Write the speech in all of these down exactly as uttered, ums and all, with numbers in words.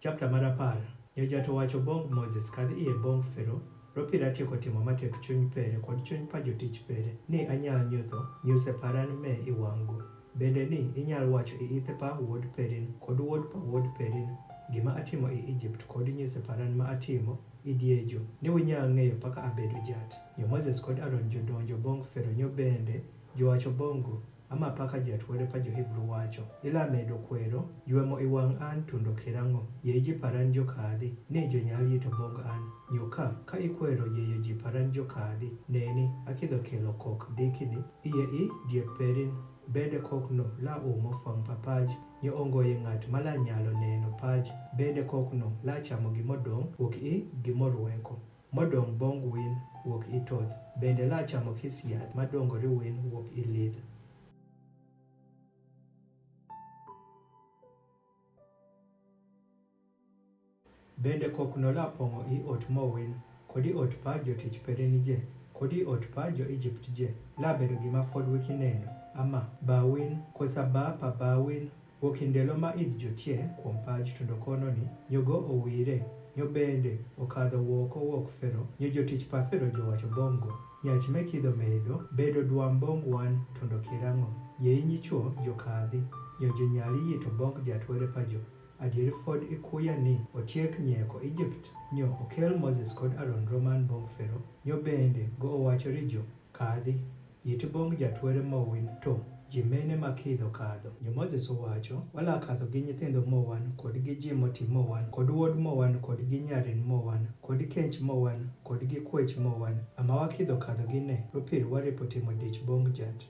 Chapter mar apar. Nyo jatø wacho bong Moses, kadhi ie bong Fero, ropir atieko timo matek chuny pere kod chuny pa jotich pere, ni anyal nyutho nyuse paran me i wang'go. Bende ni inyal wacho i ithe pa wuod perin kod wuod pa wuod perin gima atimo i Egypt kod nyuse paran ma atimo i diejo, ni winyal ng'eyo paka abedo jat. Nyo Moses kod Aaron jodonjo bong Fero nyo bende jowacho bong'go, ama paka jatwere pa jo-Hebrew wacho, ila medo kwero, ywemo i wang' an tundo kirang'o? Yie ji paran jokadhi, ni jonyal yito bong an? Nyo ka, ka ikwero yieyo ji paran jokadhi, neni, akidho kelo kok dikini, iye i diep perin, bende kokno la umo fwang' pa paj, nyo ongoye ng'at ma la nyalo neno paj, bende kokno la chamo gimodong' wuok i gimorweko. Modong' bong win wuok i toth, bende la chamo kis yath ma dongori win wuok i lidh. Bende kokno la pong'o i ot mo win, kod i ot pa jotich perin je, kod i ot pa jo-Egypt je, la bedo gima fod wiki neno, ama, ba win, kosa ba pa ba win, wuok i ndelo ma id jotie kuom paj tundo kono ni, nyogo owire, nyo bende okadho woko wuok Fero, nyo jotich pa Fero jowacho bong'go, nyach me kidho medo bedo dwam bong wan tundo kirang'o? Yie inyichwo jokadhi, nyo jonyali yito bong jatwere pa jo? Adieri fod ikuya ni otiek nyeko Egypt? Nyo okel Moses kod Aaron roman bong Fero, nyo bende go owacho ri jo, kadhi, yiti bong jatwere mo win, to ji mene ma kidho kadho? Nyo Moses owacho, wala kadho gi nyithindo mo wan, kod gi ji moti mo wan, kod wuod mo wan, kod gi nyarin mo wan, kod kench mo wan, kod gi kwech mo wan, ama wakidho kadho gi ne, ropir waripo timo dich bong jat.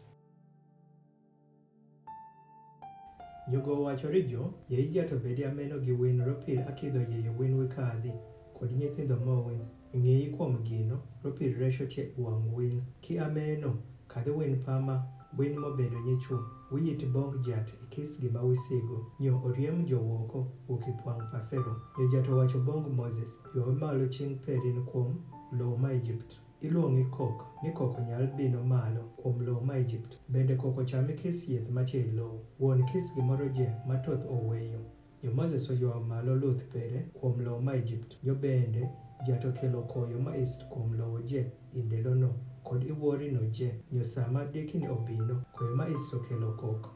Nyogo owacho ri jo, yie ijato bedi ameno gi win, ropir akidho yieyo win wi kadhi, kod nyithindo mo win, ng'eyi kuom gino, ropir resho tie i wang' win. Ki ameno, kadhi win pama, win mobedo nyichwo, wiyit bong jat i kis gima wisigo, nyo oriem jowoko wuok i pwang' pa Fero. Nyo jato wacho bong Moses, ywawe malo ching perin kuom lowo ma Egypt. Iluongi kok, ni kok onyal bino malo kuom lowo ma Egypt, bende kok ochami kis yieth matie i lowo, wuon kis gimoro je ma toth oweyo. Nyo Moses oywawo malo luth pere kuom lowo ma Egypt, nyo bende jato kelo koyo ma ist kuom lowo je i ndelono, kod iwuorino je, nyo sama diekini obino, koyo ma ist okelo kok.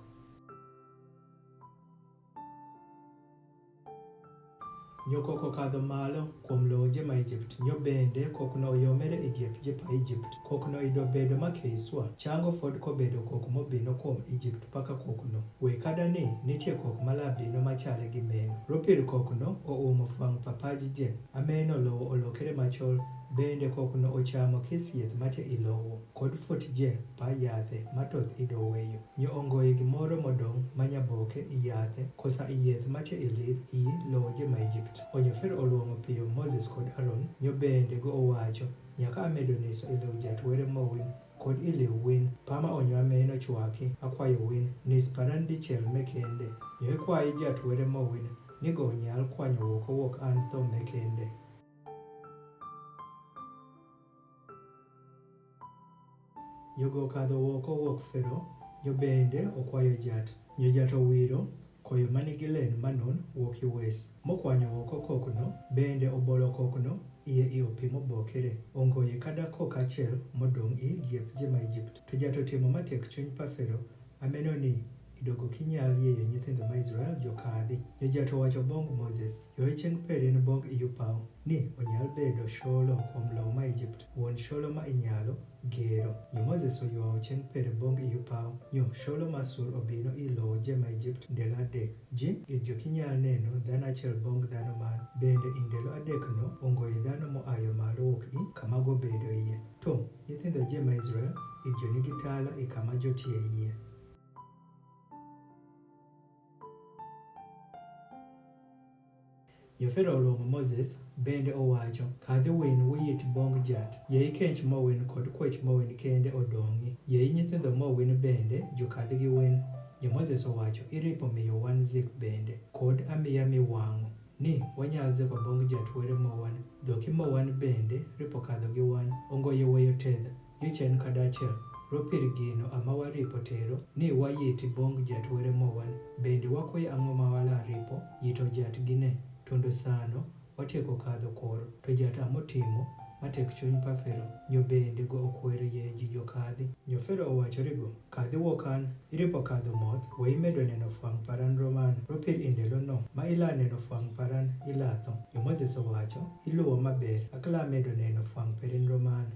Nyo kok okadho malo kuom lowo je ma Egypt, nyo bende kokno oyomere i diep je pa Egypt. Kokno ido bedo ma keiswa, chango fod kobedo kok mobino kuom Egypt paka kokno. We kada ni nitie kok ma labino machale gi meno. Ropir kokno oumo fwang' pa paj je, ameno lowo olokere machol, bende kokno ochamo kis yieth mate i lowo, kod fut je pa yathe ma toth ido weyo. Nyo ongoye gimoro modong' ma nyaboke i yathe, kosa i yieth mate i lidh i lowo je ma Egypt. Onyo Fero oluongo piyo Moses kod Aaron, nyo bende go owacho, nyaka amedo niso i lowo jatwere mowin, kod i liw win, pama onyo ameno chwaki, akwayo win, nis paran dichiel me kende. Nyo ikwayi jatwere mowin, ni go onyal kwanyo wuok owuok an tho me kende. Nyogo okadho woko wuok Fero, nyo bende okwayo jat. Nyo jat owiro koyo manigi len manon wuok i wes, mokwanyo woko kokno, bende obolo kokno, iye i opi mobokere. Ongoye kada kok achiel modong' i diep je ma Egypt. To jat otimo matek chuny pa Fero, ameno ni idogo kinyal yieyo nyithindo ma Israel jokadhi. Nyo jat owacho bong Moses, ywaye cheng peri ni bong iyu paw, ni onyal bedo sholo kuom lowo ma Egypt, wuon sholo ma inyalo gero. Nyo Moses oywawo cheng peri bong iyu paw, nyo sholo ma sur obino i lowo je ma Egypt ndelo adek. Ji i jo kinyal neno dhano achiel bong dhano man, bende i ndelo adekno ongoye dhano moayo malo wuok i kama gobedo iye. To nyithindo je ma Israel, i jo nigi tala i kama jotie iye. Nyo Fero oluongo Moses, bende owacho, kadhi win wiyit bong jat, yie ikench mowin kod kwech mowin kende odong'i, yie nyithindo mowin bende jokadhi gi win. Nyo Moses owacho, iripo miyo wan zik bende, kod amiya miwang'o, ni wanyal ziko bong jatwere mowan, dhoki mowan bende ripo kadho gi wan, ongoye weyo tedha. Yuchen kadachiel, ropir gino ama waripo tero, ni wayiti bong jat were mowan, bende wakwe ang'o ma wala ripo, yito jat gine. Tondo sano, watieko kadho kor, to jata motimo, matek chuny pa Fero, nyo bende go okwero ye ji jo kadhi. Nyo Fero owacho rigo, kadhi wo kan, iripo kadho moth, we imedo neno fwang paran romano, ropir indelo no, ma ila neno fwang paran, ilatho. Nyo Moses owacho, iluwo maber, akla medo neno fwang perin romano.